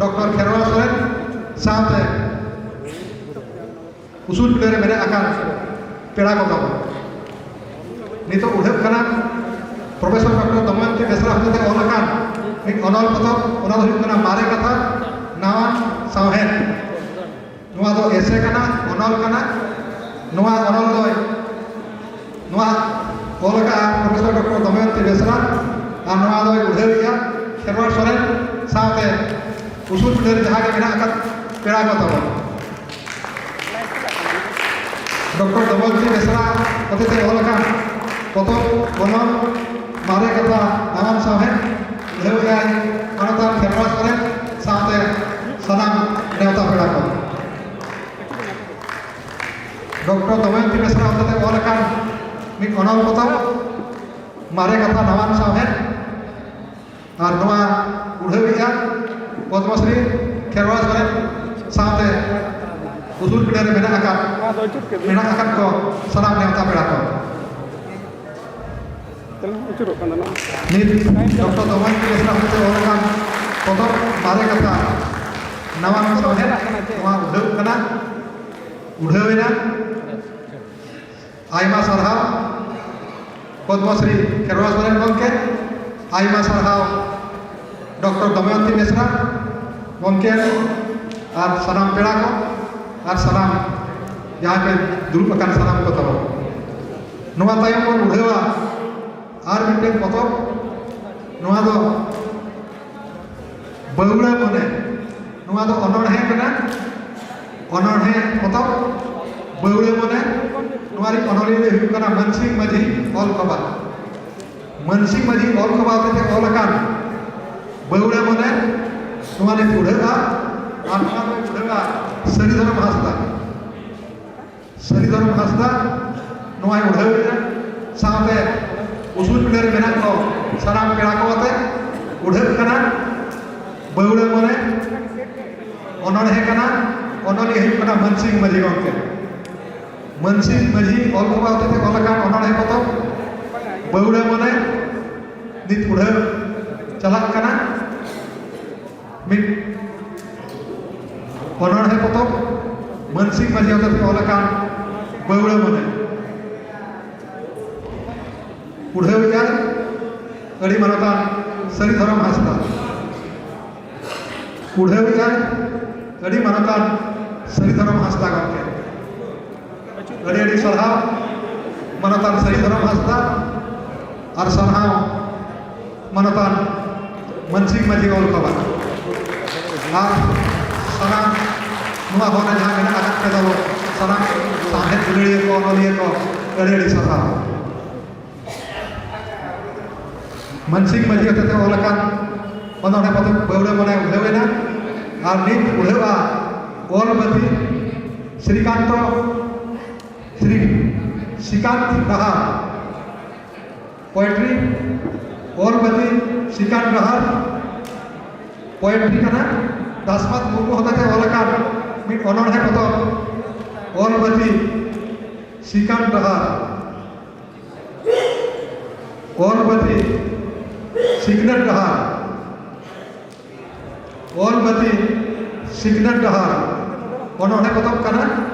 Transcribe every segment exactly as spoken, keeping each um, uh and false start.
Doctor Kherwal Soren ᱥᱟᱶᱛᱮ ᱩᱥᱩᱞ ᱯᱤᱸᱰᱟᱹ ᱨᱮ ᱢᱮᱱᱟᱜ ᱟᱠᱟᱱ ᱯᱮᱲᱟ ᱠᱚ ᱛᱟᱵᱚᱱ᱾ ᱱᱤᱛᱚᱜ ᱩᱰᱷᱟᱹᱜ ᱠᱟᱱᱟ ᱯᱨᱚᱯᱷᱮᱥᱚᱨ ᱰᱚᱠᱴᱚᱨ ᱫᱚᱢᱚᱭᱚᱱᱛᱤ ᱵᱮᱥᱨᱟ ᱦᱚᱛᱮᱛᱮ ᱚᱞ ᱟᱠᱟᱱ ᱢᱤᱫ ᱚᱱᱚᱞ ᱯᱚᱛᱚᱵ, ᱚᱱᱟ ᱫᱚ ᱦᱩᱭᱩᱜ ᱠᱟᱱᱟ ᱢᱟᱨᱮ ᱠᱟᱛᱷᱟ ᱱᱟᱣᱟᱱ ᱥᱟᱶᱦᱮᱫ᱾ ᱱᱚᱣᱟ ᱫᱚ ᱮᱥᱮ ᱠᱟᱱᱟ, ᱚᱱᱚᱞ ᱠᱟᱱᱟ᱾ ᱱᱚᱣᱟ ᱚᱱᱚᱞ ᱫᱚᱭ, ᱱᱚᱣᱟ ᱚᱞ ᱟᱠᱟᱫᱼᱟ ᱯᱨᱚᱯᱷᱮᱥᱚᱨ ᱰᱚᱠᱴᱚᱨ ᱫᱚᱢᱚᱭᱚᱱᱛᱤ ᱵᱮᱥᱨᱟ, ᱟᱨ ᱱᱚᱣᱟ ᱫᱚᱭ ᱩᱰᱷᱟᱹᱣᱮᱫᱼᱟ ᱠᱷᱮᱨᱣᱟᱲ ᱥᱚᱨᱮᱱ ᱥᱟᱶᱛᱮ ᱩᱥᱩᱞ ᱯᱤᱸᱰᱟᱹ ᱨᱮ ᱡᱟᱦᱟᱸ ᱜᱮ ᱢᱮᱱᱟᱜ ᱟᱠᱟᱫ ᱯᱮᱲᱟ ᱠᱚ ᱛᱟᱵᱚᱱ᱾ ᱰᱚᱠᱴᱚᱨ ᱫᱚᱢᱚᱭᱚᱱᱛᱤ ᱵᱮᱥᱨᱟ ᱦᱚᱛᱮᱛᱮ ᱚᱞ ᱟᱠᱟᱱ ᱯᱚᱛᱚᱵ ᱚᱱᱚᱞ ᱢᱟᱨᱮ ᱠᱟᱛᱷᱟ ᱱᱟᱣᱟᱱ ᱥᱟᱶᱦᱮᱫ, ᱩᱰᱷᱟᱹᱣᱮᱫᱼᱟᱭ ᱢᱟᱱᱚᱛᱟᱱ ᱠᱷᱮᱨᱣᱟᱲ ᱥᱚᱨᱮᱱ ᱥᱟᱶᱛᱮ ᱥᱟᱱᱟᱢ ᱱᱮᱣᱛᱟ ᱯᱮᱲᱟ ᱠᱚ᱾ ᱰᱚᱠᱴᱚᱨ ᱫᱚᱢᱚᱭᱚᱱᱛᱤ ᱵᱮᱥᱨᱟ ᱦᱚᱛᱮᱛᱮ ᱚᱞ ᱟᱠᱟᱱ ᱢᱤᱫ ᱚᱱᱚᱞ ᱯᱚᱛᱚᱵ ᱢᱟᱨᱮ ᱠᱟᱛᱷᱟ ᱱᱟᱣᱟᱱ ᱥᱟᱶᱦᱮᱫ, ᱟᱨ ᱱᱚᱣᱟ ᱩᱰᱷᱟᱹᱣᱮᱫᱼᱟ ᱯᱚᱫᱽᱢᱚᱥᱨᱤ ᱠᱷᱮᱨᱣᱟᱲ ᱥᱚᱨᱮᱱ ᱥᱟᱶᱛᱮ ᱩᱥᱩᱞ ᱯᱤᱸᱰᱟᱹ ᱨᱮ ᱢᱮᱱᱟᱜ ᱟᱠᱟᱫ, ᱢᱮᱱᱟᱜ ᱟᱠᱟᱫ ᱠᱚ ᱥᱟᱱᱟᱢ ᱱᱮᱣᱛᱟ ᱯᱮᱲᱟ ᱠᱚ᱾ ᱱᱤᱛ ᱰᱚᱠᱴᱚᱨ ᱫᱚᱢᱚᱭᱚᱱᱛᱤ ᱵᱮᱥᱨᱟ ᱦᱚᱛᱮᱛᱮ ᱚᱞ ᱟᱠᱟᱱ ᱯᱚᱛᱚᱵ ᱢᱟᱨᱮ ᱠᱟᱛᱷᱟ ᱱᱟᱣᱟ ᱯᱚᱛᱚᱵ ᱦᱮᱡ ᱱᱚᱣᱟ ᱩᱰᱷᱟᱹᱣ ᱠᱟᱱᱟ, ᱩᱰᱷᱟᱹᱣ ᱮᱱᱟ᱾ ᱟᱭᱢᱟ ᱥᱟᱨᱦᱟᱣ ᱯᱚᱫᱽᱢᱚᱥᱨᱤ ᱠᱷᱮᱨᱣᱟᱲ ᱥᱚᱨᱮᱱ ᱜᱚᱢᱠᱮ, ᱟᱭᱢᱟ ᱥᱟᱨᱦᱟᱣ ᱰᱚᱠᱴᱚᱨ ᱫᱚᱢᱚᱭᱚᱱᱛᱤ ᱵᱮᱥᱨᱟ ᱜᱚᱢᱠᱮ, ᱟᱨ ᱥᱟᱱᱟᱢ ᱯᱮᱲᱟ ᱠᱚ, ᱟᱨ ᱥᱟᱱᱟᱢ ᱡᱟᱦᱟᱸ ᱯᱮ ᱫᱩᱲᱩᱵ ᱟᱠᱟᱱ ᱥᱟᱱᱟᱢ ᱠᱚ ᱛᱟᱵᱚᱱ᱾ ᱱᱚᱣᱟ ᱛᱟᱭᱚᱢ ᱵᱚᱱ ᱩᱰᱷᱟᱹᱣᱟ ᱟᱨ ᱢᱤᱫᱴᱮᱱ ᱯᱚᱛᱚᱵ᱾ ᱱᱚᱣᱟ ᱫᱚ ᱵᱟᱹᱣᱲᱟᱹ ᱢᱚᱱᱮ, ᱱᱚᱣᱟ ᱫᱚ ᱚᱱᱚᱬᱦᱮ ᱠᱟᱱᱟ᱾ ᱚᱱᱚᱬᱦᱮ ᱯᱚᱛᱚᱵ ᱵᱟᱹᱣᱲᱟᱹ ᱢᱚᱱᱮ, ᱱᱚᱣᱟ ᱨᱤᱱ ᱚᱱᱚᱞᱤᱭᱟᱹ ᱫᱚᱭ ᱦᱩᱭᱩᱜ ᱠᱟᱱᱟ ᱢᱟᱹᱱᱥᱤᱝ ᱢᱟᱹᱡᱷᱤ ᱚᱞ ᱠᱷᱚᱵᱟ᱾ ᱢᱟᱹᱱᱥᱤᱝ ᱢᱟᱹᱡᱷᱤ ᱚᱞ ᱠᱷᱚᱵᱟ ᱦᱚᱛᱮᱛᱮ ᱚᱞ ᱟᱠᱟᱱ ᱵᱟᱹᱣᱲᱟᱹ ᱢᱚᱱᱮ, ᱱᱚᱣᱟ ᱨᱤᱱ ᱩᱰᱷᱟᱹᱣᱟ, ᱟᱨ ᱱᱚᱣᱟ ᱫᱚᱭ ᱩᱰᱷᱟᱹᱣᱟ ᱥᱟᱹᱨᱤ ᱫᱷᱚᱨᱚᱢ ᱦᱟᱸᱥᱫᱟ᱾ ᱥᱟᱹᱨᱤ ᱫᱷᱚᱨᱚᱢ ᱦᱟᱸᱥᱫᱟ ᱱᱚᱣᱟᱭ ᱩᱰᱷᱟᱹᱣᱮᱫᱼᱟ, ᱥᱟᱶᱛᱮ ᱩᱥᱩᱞ ᱯᱤᱸᱰᱟᱹ ᱨᱮ ᱢᱮᱱᱟᱜ ᱠᱚ ᱥᱟᱱᱟᱢ ᱯᱮᱲᱟ ᱠᱚ ᱟᱛᱮ ᱩᱰᱷᱟᱹᱜ ᱠᱟᱱᱟ ᱵᱟᱹᱣᱲᱟᱹ ᱢᱚᱱᱮ᱾ ᱚᱱᱚᱬᱦᱮ ᱠᱟᱱᱟ, ᱚᱱᱚᱞᱤᱭᱟᱹ ᱦᱩᱭᱩᱜ ᱠᱟᱱᱟ ᱢᱟᱹᱱᱥᱤᱝ ᱢᱟᱹᱡᱷᱤ ᱜᱚᱢᱠᱮ᱾ ᱢᱟᱹᱱᱥᱤᱝ ᱢᱟᱹᱡᱷᱤ ᱚᱞ ᱠᱷᱚᱵᱟ ᱦᱚᱛᱮᱛᱮ ᱚᱞ ᱟᱠᱟᱱ ᱚᱱᱚᱬᱦᱮ ᱯᱚᱛᱚᱵ ᱵᱟᱹᱣᱲᱟᱹ ᱢᱚᱱᱮ ᱱᱤᱛ ᱩᱰᱷᱟᱹᱣ ᱪᱟᱞᱟᱜ ᱠᱟᱱᱟ᱾ ᱢᱤᱫ ᱚᱱᱚᱬᱦᱮ ᱯᱚᱛᱚᱵ ᱢᱟᱹᱱᱥᱤᱠ ᱢᱟᱹᱡᱷᱤ ᱦᱚᱛᱮᱛᱮ ᱚᱞ ᱟᱠᱟᱱ ᱵᱟᱹᱣᱲᱟᱹ ᱢᱚᱱᱮ᱾ ᱯᱩᱲᱦᱟᱹᱣᱤᱡᱟᱭ ᱟᱹᱰᱤ ᱢᱟᱱᱚᱛᱟᱱ ᱥᱟᱹᱨᱤ ᱫᱷᱚᱨᱚᱢ ᱦᱟᱸᱥᱫᱟ᱾ ᱯᱩᱲᱦᱟᱹᱣᱤᱡᱟᱭ ᱟᱹᱰᱤ ᱢᱟᱱᱚᱛᱟᱱ ᱥᱟᱹᱨᱤ ᱫᱷᱚᱨᱚᱢ ᱦᱟᱸᱥᱫᱟ ᱜᱚᱢᱠᱮ᱾ ᱟᱹᱰᱤ ᱟᱹᱰᱤ ᱥᱟᱨᱦᱟᱣ ᱢᱟᱱᱚᱛᱟᱱ ᱥᱟᱹᱨᱤ ᱫᱷᱚᱨᱚᱢ ᱦᱟᱸᱥᱫᱟ ᱟᱨ ᱥᱟᱨᱦᱟᱣ ᱢᱟᱱᱚᱛᱟᱱ ᱢᱟᱹᱱᱥᱤᱠ ᱢᱟᱹᱡᱷᱤ ᱚᱞ ᱛᱟᱵᱚᱱ᱾ ᱟᱨ ᱥᱟᱱᱟᱢ ᱱᱚᱣᱟ ᱦᱚᱨ ᱨᱮ ᱡᱟᱦᱟᱸ ᱢᱮᱱᱟᱜ ᱟᱠᱟᱫ ᱯᱮ ᱛᱟᱵᱚᱱ, ᱥᱟᱱᱟᱢ ᱥᱟᱶᱦᱮᱫ ᱫᱩᱞᱟᱹᱲᱤᱭᱟᱹ ᱠᱚ, ᱚᱱᱚᱞᱤᱭᱟᱹ ᱠᱚ, ᱟᱹᱰᱤ ᱟᱹᱰᱤ ᱥᱟᱨᱦᱟᱣ᱾ ᱢᱟᱹᱱᱥᱤᱠ ᱢᱟᱹᱡᱷᱤ ᱦᱚᱛᱮᱛᱮ ᱚᱞ ᱟᱠᱟᱱ ᱚᱱᱚᱬᱦᱮ ᱯᱚᱛᱚᱵ ᱵᱟᱹᱣᱲᱟᱹ ᱢᱚᱱᱮ ᱩᱰᱷᱟᱹᱣ ᱮᱱᱟ᱾ ᱟᱨ ᱱᱤᱛ ᱩᱰᱷᱟᱹᱣᱟ ᱚᱞ ᱵᱟᱹᱛᱤ ᱥᱨᱤᱠᱟᱱᱛᱚ, ᱥᱨᱤ ᱥᱨᱤᱠᱟᱱᱛ ᱰᱟᱦᱟᱨ᱾ ᱯᱳᱭᱮᱴᱨᱤ, ᱚᱞ ᱵᱟᱹᱛᱤ ᱥᱨᱤᱠᱟᱱᱛ ᱰᱟᱦᱟᱨ᱾ ᱯᱳᱭᱮᱴᱨᱤ ᱠᱟᱱᱟ, ᱫᱟᱥᱢᱟᱛ ᱢᱩᱨᱢᱩ ᱦᱚᱛᱮᱛᱮ ᱚᱞ ᱟᱠᱟᱱ ᱢᱤᱫ ᱚᱱᱚᱬᱦᱮ ᱯᱚᱛᱚᱵ, ᱚᱞ ᱵᱟᱹᱛᱤ ᱥᱨᱤᱠᱟᱱᱛ ᱰᱟᱦᱟᱨ᱾ ᱚᱞ ᱵᱟᱹᱛᱤ ᱥᱤᱠᱷᱱᱟᱹᱛ ᱰᱟᱦᱟᱨ᱾ ᱚᱞ ᱵᱟᱹᱛᱤ ᱥᱤᱠᱷᱱᱟᱹᱛ ᱰᱟᱦᱟᱨ ᱚᱱᱚᱬᱦᱮ ᱯᱚᱛᱚᱵ ᱠᱟᱱᱟ,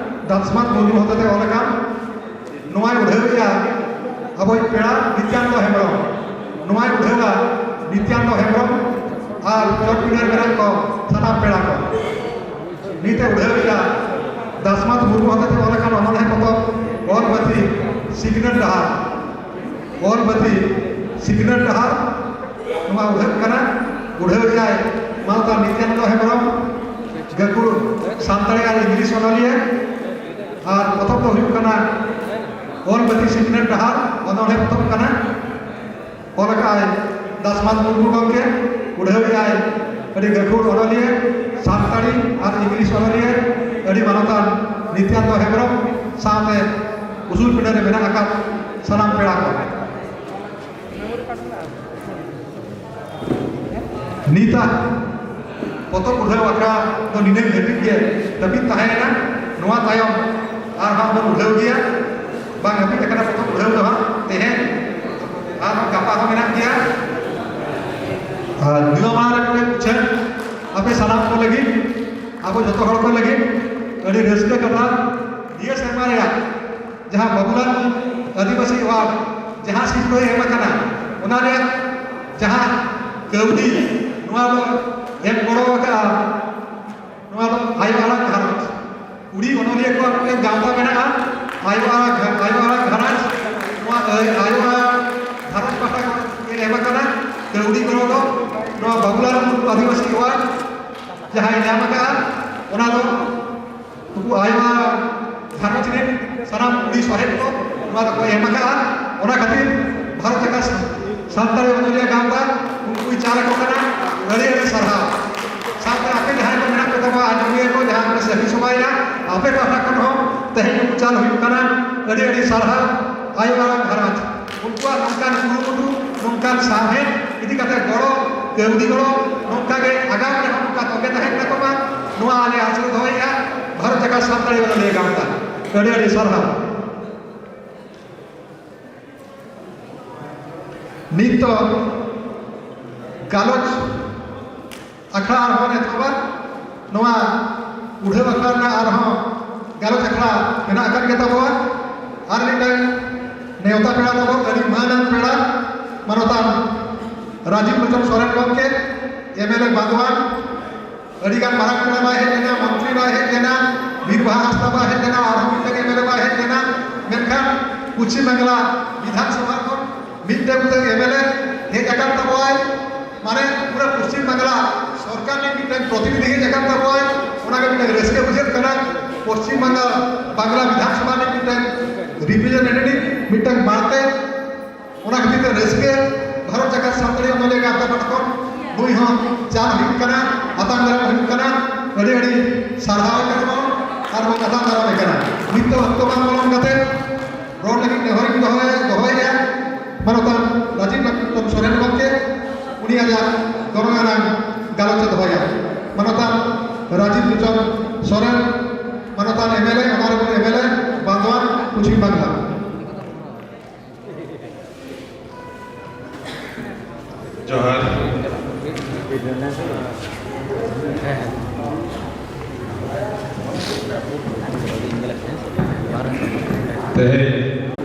ᱫᱟᱥᱢᱟᱛ ᱢᱩᱨᱢᱩ ᱦᱚᱛᱮᱛᱮ ᱚᱞ ᱟᱠᱟᱱ᱾ ᱱᱚᱣᱟᱭ ᱩᱰᱷᱟᱹᱣᱮᱜᱼᱟ ᱟᱵᱚᱭᱤᱡ ᱯᱮᱲᱟ ᱱᱤᱛᱭᱟᱱᱫᱚ ᱦᱮᱢᱵᱨᱚᱢ᱾ ᱱᱚᱣᱟᱭ ᱩᱰᱷᱟᱹᱣᱟ ᱱᱤᱛᱭᱟᱱᱫᱚ ᱦᱮᱢᱵᱨᱚᱢ ᱟᱨ ᱪᱚᱴ ᱯᱤᱸᱰᱟᱹ ᱨᱮ ᱢᱮᱱᱟᱜ ᱠᱚ ᱥᱟᱱᱟᱢ ᱯᱮᱲᱟ ᱠᱚ᱾ ᱱᱤᱛ ᱮ ᱩᱰᱷᱟᱹᱣᱮᱫᱼᱟ ᱫᱟᱥᱢᱟᱛ ᱢᱩᱨᱢᱩ ᱦᱚᱛᱮᱛᱮ ᱚᱞ ᱟᱠᱟᱱ ᱚᱱᱚᱬᱦᱮ ᱯᱚᱛᱚᱵ ᱚᱞ ᱵᱟᱹᱛᱤ ᱥᱤᱠᱷᱱᱟᱹᱛ ᱰᱟᱦᱟᱨ᱾ ᱚᱞ ᱵᱟᱹᱛᱤ ᱥᱤᱠᱷᱱᱟᱹᱛ ᱰᱟᱦᱟᱨ᱾ ᱱᱚᱣᱟ ᱩᱰᱷᱟᱹᱜ ᱠᱟᱱᱟ, ᱩᱰᱷᱟᱹᱣᱮᱫᱼᱟᱭ ᱢᱟᱱᱚᱛᱟᱱ ᱱᱤᱛᱭᱟᱱᱫᱚ ᱦᱮᱢᱵᱨᱚᱢ, ᱜᱟᱹᱠᱷᱩᱲ ᱥᱟᱱᱛᱟᱲᱤ ᱟᱨ ᱤᱝᱞᱤᱥ ᱚᱱᱚᱞᱤᱭᱟᱹ᱾ ᱟᱨ ᱯᱚᱛᱚᱵ ᱫᱚ ᱦᱩᱭᱩᱜ ᱠᱟᱱᱟ ᱚᱞ ᱵᱟᱹᱛᱤ ᱥᱤᱠᱷᱱᱟᱹᱛ ᱰᱟᱦᱟᱨ, ᱚᱱᱚᱬᱦᱮ ᱯᱚᱛᱚᱵ ᱠᱟᱱᱟ᱾ ᱚᱞ ᱟᱠᱟᱫᱼᱟᱭ ᱫᱟᱥᱢᱟᱛ ᱢᱩᱨᱢᱩ ᱜᱚᱢᱠᱮ, ᱩᱰᱷᱟᱹᱣᱮᱫᱼᱟᱭ ᱟᱹᱰᱤ ᱜᱟᱹᱠᱷᱩᱲ ᱚᱱᱚᱞᱤᱭᱟᱹ, ᱥᱟᱱᱛᱟᱲᱤ ᱟᱨ ᱤᱝᱞᱤᱥ ᱚᱱᱚᱞᱤᱭᱟᱹ, ᱟᱹᱰᱤ ᱢᱟᱱᱚᱛᱟᱱ ᱱᱤᱛᱭᱟᱱᱫᱚ ᱦᱮᱢᱵᱨᱚᱢ ᱥᱟᱶᱛᱮ ᱩᱥᱩᱞ ᱯᱤᱸᱰᱟᱹ ᱨᱮ ᱢᱮᱱᱟᱜ ᱟᱠᱟᱫ ᱥᱟᱱᱟᱢ ᱯᱮᱲᱟ ᱠᱚ᱾ ᱱᱤᱛᱟᱜ ᱯᱚᱛᱚᱵ ᱩᱰᱷᱟᱹᱣ ᱟᱠᱷᱲᱟ ᱫᱚ ᱱᱤᱱᱟᱹᱜ ᱫᱷᱟᱹᱵᱤᱡ ᱜᱮ ᱦᱟᱹᱯᱤᱫ ᱛᱟᱦᱮᱸᱭᱮᱱᱟ᱾ ᱱᱚᱣᱟ ᱛᱟᱭᱚᱢ ᱟᱨᱦᱚᱸ ᱵᱚᱱ ᱩᱰᱷᱟᱹᱣ ᱜᱮᱭᱟ, ᱵᱟᱝ ᱦᱟᱹᱯᱤᱫ ᱟᱠᱟᱱᱟ ᱯᱚᱛᱚᱵ ᱩᱰᱷᱟᱹᱣ ᱫᱚ ᱦᱟᱸᱜ ᱛᱮᱦᱮᱧ ᱟᱨ ᱜᱟᱯᱟ ᱦᱚᱸ ᱢᱮᱱᱟᱜ ᱜᱮᱭᱟ᱾ ᱟᱨ ᱱᱤᱭᱟᱹ ᱢᱟᱲᱟᱝ ᱨᱮ ᱢᱤᱫᱴᱮᱱ ᱩᱪᱷᱟᱹᱱ ᱟᱯᱮ ᱥᱟᱱᱟᱢ ᱠᱚ ᱞᱟᱹᱜᱤᱫ, ᱟᱵᱚ ᱡᱚᱛᱚ ᱦᱚᱲ ᱠᱚ ᱞᱟᱹᱜᱤᱫ ᱟᱹᱰᱤ ᱨᱟᱹᱥᱠᱟᱹ ᱠᱟᱛᱷᱟ, ᱱᱤᱭᱟᱹ ᱥᱮᱨᱢᱟ ᱨᱮᱭᱟᱜ ᱡᱟᱦᱟᱸ ᱵᱟᱵᱩᱞᱟᱞ ᱟᱹᱫᱤᱵᱟᱹᱥᱤ ᱮᱣᱟᱨᱰ ᱡᱟᱦᱟᱸ ᱥᱤᱨᱯᱟᱹᱭ ᱮᱢ ᱟᱠᱟᱱᱟ, ᱚᱱᱟ ᱨᱮᱭᱟᱜ ᱡᱟᱦᱟᱸ ᱠᱟᱹᱣᱰᱤ ᱱᱚᱣᱟ ᱫᱚ ᱮᱢ ᱜᱚᱲᱚ ᱟᱠᱟᱫᱼᱟ, ᱱᱚᱣᱟ ᱫᱚ ᱟᱭᱳ ᱟᱲᱟᱝ ᱜᱷᱟᱨᱚᱸᱡᱽ, ᱠᱩᱲᱤ ᱚᱱᱚᱞᱤᱭᱟᱹ ᱠᱚᱣᱟᱜ ᱢᱤᱫᱴᱮᱱ ᱜᱟᱶᱛᱟ ᱢᱮᱱᱟᱜᱼᱟ, ᱟᱭᱳ ᱟᱲᱟᱝ ᱜᱷᱟ-, ᱟᱭᱳ ᱟᱲᱟᱝ ᱜᱷᱟᱨᱚᱸᱡᱽ, ᱱᱚᱣᱟ ᱟᱭᱳ ᱟᱲᱟᱝ ᱜᱷᱟᱨᱚᱸᱡᱽ ᱯᱟᱦᱴᱟ ᱠᱷᱚᱱ ᱮᱢ ᱟᱠᱟᱱᱟ ᱠᱟᱹᱣᱰᱤ ᱜᱚᱲᱚ ᱫᱚ ᱱᱚᱣᱟ ᱵᱟᱵᱩᱞᱟᱞ ᱢᱩᱨᱢᱩ ᱟᱹᱫᱤᱵᱟᱹᱥᱤ ᱮᱣᱟᱨᱰ ᱡᱟᱦᱟᱸᱭ ᱧᱟᱢ ᱟᱠᱟᱫᱼᱟ, ᱚᱱᱟ ᱫᱚ ᱱᱩᱠᱩ ᱟᱭᱳ ᱟᱲᱟᱝ ᱜᱷᱟᱨᱚᱸᱡᱽ ᱨᱮᱱ ᱥᱟᱱᱟᱢ ᱠᱩᱲᱤ ᱥᱚᱦᱮᱫ ᱠᱚ ᱱᱚᱣᱟ ᱫᱚᱠᱚ ᱮᱢ ᱟᱠᱟᱫᱼᱟ᱾ ᱚᱱᱟ ᱠᱷᱟᱹᱛᱤᱨ ᱵᱷᱟᱨᱚᱛ ᱡᱟᱠᱟᱛ ᱥᱟᱱᱛᱟᱲᱤ ᱚᱱᱚᱞᱤᱭᱟᱹ ᱜᱟᱶᱛᱟ ᱩᱱᱠᱩᱭ ᱪᱟᱞ ᱟᱠᱚ ᱠᱟᱱᱟ, ᱟᱹᱰᱤ ᱟᱹᱰᱤ ᱥᱟᱨᱦᱟᱣ᱾ ᱥᱟᱶᱛᱮ ᱟᱯᱮ ᱡᱟᱦᱟᱸᱭ ᱠᱚ ᱢᱮᱱᱟᱜ ᱯᱮ ᱛᱟᱵᱚᱱᱟ ᱟᱸᱡᱚᱢᱤᱭᱟᱹ ᱠᱚ, ᱡᱟᱦᱟᱸ ᱠᱚᱨᱮ ᱥᱟᱹᱦᱤ ᱥᱚᱵᱷᱟᱭᱮᱱᱟ, ᱟᱯᱮ ᱯᱟᱦᱴᱟ ᱠᱷᱚᱱ ᱦᱚᱸ ᱛᱮᱦᱮᱧ ᱱᱩᱠᱩ ᱪᱟᱞ ᱦᱩᱭᱩᱜ ᱠᱟᱱᱟ, ᱟᱹᱰᱤ ᱟᱹᱰᱤ ᱥᱟᱨᱦᱟᱣ᱾ ᱟᱭᱳ ᱟᱲᱟᱝ ᱜᱷᱟᱨᱚᱸᱡᱽ ᱩᱱᱠᱩᱣᱟᱜ ᱱᱚᱝᱠᱟᱱ ᱠᱩᱨᱩᱢᱩᱴᱩ, ᱱᱚᱝᱠᱟᱱ ᱥᱟᱶᱦᱮᱫ ᱤᱫᱤ ᱠᱟᱛᱮ ᱜᱚᱲᱚ, ᱠᱟᱹᱣᱰᱤ ᱜᱚᱲᱚ ᱱᱚᱝᱠᱟ ᱜᱮ ᱟᱜᱟᱢ ᱨᱮᱦᱚᱸ ᱱᱚᱝᱠᱟ ᱛᱚᱸᱜᱮ ᱛᱟᱦᱮᱱ ᱛᱟᱠᱚ ᱢᱟ, ᱱᱚᱣᱟ ᱟᱞᱮ ᱟᱥᱨᱮ ᱫᱚᱦᱚᱭᱮᱫᱼᱟ ᱵᱷᱟᱨᱚᱛ ᱡᱟᱠᱟᱛ ᱥᱟᱱᱛᱟᱲᱤ ᱚᱱᱚᱞᱤᱭᱟᱹ ᱜᱟᱶᱛᱟ᱾ ᱟᱹᱰᱤ ᱟᱹᱰᱤ ᱥᱟᱨᱦᱟᱣ᱾ ᱱᱤᱛᱚᱜ ᱜᱟᱞᱚᱪ ᱟᱠᱷᱲᱟ ᱟᱨᱦᱚᱸ ᱮᱛᱚᱦᱚᱵᱟ᱾ ᱱᱚᱣᱟ ᱩᱰᱷᱟᱹᱣ ᱟᱠᱷᱲᱟ ᱨᱮᱱᱟᱜ ᱟᱨᱦᱚᱸ ᱜᱟᱞᱚᱪ ᱟᱠᱷᱲᱟ ᱢᱮᱱᱟᱜ ᱟᱠᱟᱫ ᱜᱮ ᱛᱟᱵᱚᱣᱟ᱾ ᱟᱨ ᱢᱤᱫᱴᱟᱝ ᱱᱮᱣᱛᱟ ᱯᱮᱲᱟ ᱛᱟᱵᱚ, ᱟᱹᱰᱤ ᱢᱟᱹᱱᱟᱱ ᱯᱮᱲᱟ, ᱢᱟᱱᱚᱛᱟᱱ ᱨᱟᱡᱤᱵ ᱞᱳᱪᱚᱱ ᱥᱚᱨᱮᱱ ᱜᱚᱢᱠᱮ, ᱮᱢ ᱮᱞ ᱮ ᱵᱟᱸᱫᱣᱟᱱ, ᱟᱹᱰᱤ ᱜᱟᱱ ᱢᱟᱨᱟᱝ ᱯᱮᱲᱟ ᱵᱟᱭ ᱦᱮᱡ ᱞᱮᱱᱟ, ᱢᱚᱱᱛᱨᱤ ᱵᱟᱭ ᱦᱮᱡ ᱞᱮᱱᱟ, ᱵᱤᱨ ᱵᱟᱦᱟ ᱦᱟᱸᱥᱫᱟ ᱵᱟᱭ ᱦᱮᱡ ᱞᱮᱱᱟ, ᱟᱨᱦᱚᱸ ᱢᱤᱫᱴᱟᱝ ᱮᱢ ᱮᱞ ᱮ ᱵᱟᱭ ᱦᱮᱡ ᱞᱮᱱᱟ, ᱢᱮᱱᱠᱷᱟᱱ ᱯᱚᱪᱷᱤᱢ ᱵᱟᱝᱞᱟ ᱵᱤᱫᱷᱟᱱ ᱥᱚᱵᱷᱟ ᱠᱷᱚᱱ ᱢᱤᱫᱴᱟᱝ ᱢᱤᱫᱴᱟᱝ ᱮᱢ ᱮᱞ ᱮ ᱦᱮᱡ ᱟᱠᱟᱱ ᱛᱟᱵᱚᱣᱟᱭ, ᱢᱟᱱᱮ ᱯᱩᱨᱟᱹ ᱯᱚᱪᱷᱤᱢ ᱵᱟᱝᱞᱟ ᱥᱚᱨᱠᱟᱨ ᱨᱤᱱ ᱢᱤᱫᱴᱟᱝ ᱯᱨᱚᱛᱤᱱᱤᱫᱷᱤ ᱦᱮᱡ ᱟᱠᱟᱱ ᱛᱟᱵᱚᱣᱟᱭ᱾ ᱚᱱᱟᱜᱮ ᱢᱤᱫᱴᱟᱝ ᱨᱟᱹᱥᱠᱟᱹ ᱵᱩᱡᱷᱟᱹᱜ ᱠᱟᱱᱟ᱾ ᱯᱚᱪᱷᱤᱢ ᱵᱟᱝᱞᱟ, ᱵᱟᱝᱞᱟ ᱵᱤᱫᱷᱟᱱ ᱥᱚᱵᱷᱟ ᱨᱤᱱ ᱢᱤᱫᱴᱟᱝ ᱨᱤᱯᱨᱮᱡᱮᱱᱴᱮᱴᱤᱵᱷ, ᱢᱤᱫᱴᱟᱝ ᱵᱟᱲᱛᱮ, ᱚᱱᱟ ᱠᱷᱟᱹᱛᱤᱨ ᱛᱮ ᱨᱟᱹᱥᱠᱟᱹ᱾ ᱵᱷᱟᱨᱚᱛ ᱡᱟᱠᱟᱛ ᱥᱟᱱᱛᱟᱲᱤ ᱚᱱᱚᱞᱤᱭᱟᱹ ᱜᱟᱶᱛᱟ ᱯᱟᱦᱴᱟ ᱠᱷᱚᱱ ᱱᱩᱭ ᱦᱚᱸ ᱪᱟᱞ ᱦᱩᱭᱩᱜ ᱠᱟᱱᱟ, ᱟᱛᱟᱝ ᱫᱟᱨᱟᱢ ᱦᱩᱭᱩᱜ ᱠᱟᱱᱟ᱾ ᱟᱹᱰᱤ ᱟᱹᱰᱤ ᱥᱟᱨᱦᱟᱣ ᱮ ᱠᱟᱱᱟ ᱵᱚᱱ ᱟᱨ ᱵᱚᱱ ᱟᱛᱟᱝ ᱫᱟᱨᱟᱢ ᱮ ᱠᱟᱱᱟ᱾ ᱱᱤᱛ ᱫᱚ ᱚᱠᱛᱚ ᱵᱟᱝ ᱯᱚᱞᱚᱢ ᱠᱟᱛᱮ ᱨᱚᱲ ᱞᱟᱹᱜᱤᱫ ᱱᱮᱦᱚᱨᱤᱧ ᱫᱚᱦᱚᱭ-, ᱫᱚᱦᱚᱭᱮᱫᱼᱟ ᱢᱟᱱᱚᱛᱟᱱ ᱨᱟᱡᱤᱵ ᱨᱚᱛᱚᱱ ᱥᱚᱨᱮᱱ ᱜᱚᱢᱠᱮ, ᱩᱱᱤ ᱟᱡᱟᱜ ᱜᱚᱱᱚᱝ ᱟᱱᱟᱜ ᱜᱟᱞᱚᱪ ᱮ ᱫᱚᱦᱚᱭᱟ᱾ ᱢᱟᱱᱚᱛᱟᱱ ᱨᱟᱡᱤᱵ ᱞᱳᱪᱚᱱ ᱥᱚᱨᱮᱱ, ᱢᱟᱱᱚᱛᱟᱱ M L A, honourable M L A, Bandwan, Paschim Bangla. ᱡᱚᱦᱟᱨ᱾ ᱛᱮᱦᱮᱧ